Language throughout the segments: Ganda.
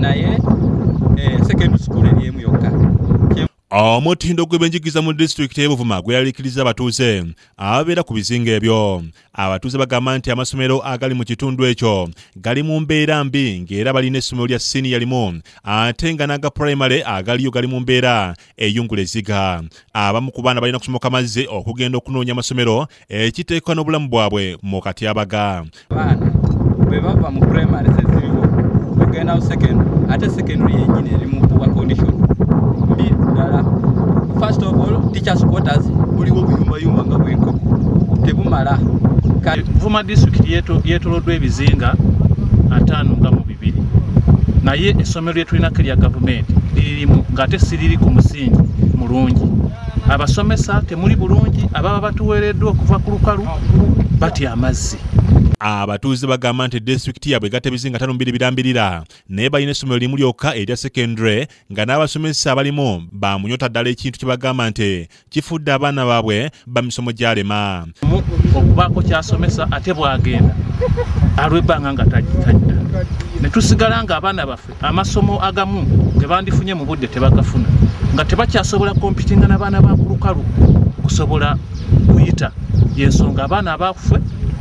Naye secondary school eri emu yokka. Omutindo gw'ebyenjigiriza mu disitulikiti y'e Buvuma gweraliikiriza abatuuze ababeera ku bizinga ebyo. Abatuuze bagamba nti amasomero agali mu kitundu ekyo gali mu mbeera mbi, ng'era balina essomero lya siniya limu ate nga n'aga pulayimale agaliyo gali mu mbeera eyungula eziga. Abamu ku baana balina kusomoka mazzi okugenda okunoonya amasomero, ekiteeka n'obulamu bwabwe mu katyabaga. Abaana bwe bava mu primary zeziriwo okugenda mu secondary, ate secondary yennyini eri mu poor condition mbi ddala. First of all, teachers quarters buliwo buyumbayumba nga bw'enkoko, tebumala. Buvuma disitulikiti yeetooloddwa ebizinga 52, naye essomero lye tulinako erya gavumenti liririmu ng'ate siriri ku musingi mulungi. Abasomesa temuli bulungi, ababa batuweereddwa okuva ku lukalu batya amazzi. Abatuuze bagamba nti disitulikiti yaabwe egatta ebizinga 52 birambirira, naye balina essomero limu lyokka erya secondary nga n'abasomesa abalimu bamunyota ddala, ekintu kye bagamba nti kifudde abaana baabwe ba misomo gy'alema. Okubaako kyasomesa ate bw'agenda alw'ebbanga nga tajja, ne tusigala nga abaana baffe amasomo agamu ge bandifunye mu budde tebagafuna, nga tebakyasobola kompitinga n'abaana ba ku lukalu kusobola kuyita. Yensonga abaana abaffe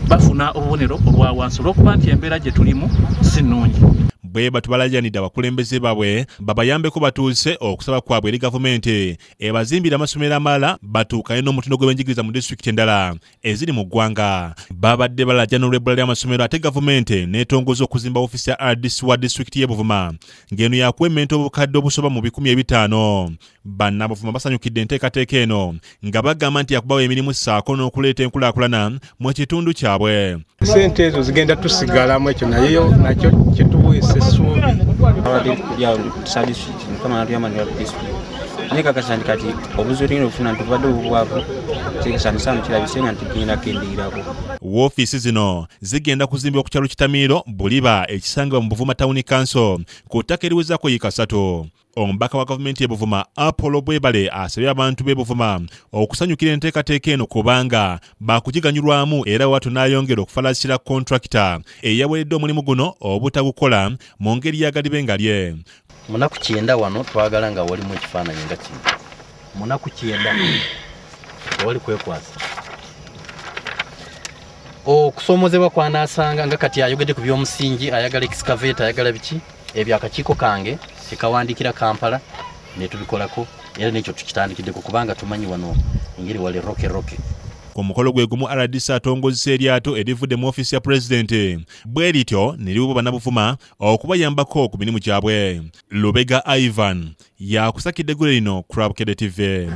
bafuna obubonero obwa wansi olw'okuba nti embeera gye tulimu si nnungi. Bwe batubalajanidde abakulembeze baabwe babayambeko batuuse okusaba kwabwe eri gavumenti ebazimbira amasomero amalala batuukane n'omutindo gw'ebyenjigiriza mu disitulikiti endala eziri mu ggwanga. Babadde balajana olw'ebbula ly'amasomero ate gavumenti n'etongoza okuzimba ofiisi ya RDC wa disitulikiti y'e Buvuma ng'eno yakuwemmenta obukadde obusoba mu 500. Bannabuvuma basanyukidde enteekateeka eno nga bagamba nti yakubawa emirimu ssaako n'okuleeta enkulaakulana mu kitundu kyabwe. Ssente ezo zigenda tusigalamu, ekyo naye nakyo kituweesa essuubi. Naye kakasa nti kati obuzibu tugenda okufuna nti tubadde obubwavu kyekisanisano kirabise nga tugenda kendeerako. Woofiisi zino zigenda kuzimbibwa ku kyalo Kitamiiro Buliba ekisangibwa mu Buvuma Town Council ku ttaka eriwezaako yiika 3. Omubaka wa gavumenti y'e Buvuma Apollo Bwebale asabye abantu b'e Buvuma okusanyukira enteekateeka eno kubanga baakugiganyulwamu, era watu n'ayongera okufalasira kontrakita eyaweereddwa omulimu guno obutagukola mu ngeri y'agalibe nga lye. Munaku 90 wano twagala nga walimu ekifaananyi nga kino. Munaku 90 tewali kwekwasa. Okusomozebwa kw'anaasanga nga kati ayogedde ku by'omusingi, ayagala excavator, ayagala biki, ebyo akakiiko kange kekawandiikira Kampala ne tubikolako, era n'ekyo tukitandikiddeko kubanga tumanyi wano engeri wali roke roke. Ku mukolo gwe gumu RDC atongozza eryato erivudde mu ofiisi ya pulezidenti bwe lityo ne liwebwa bannabuvuma okubayambako ku mirimu gyabwe. Lubega Ivan yakusakidde eggulire lino ku Bukedde TV.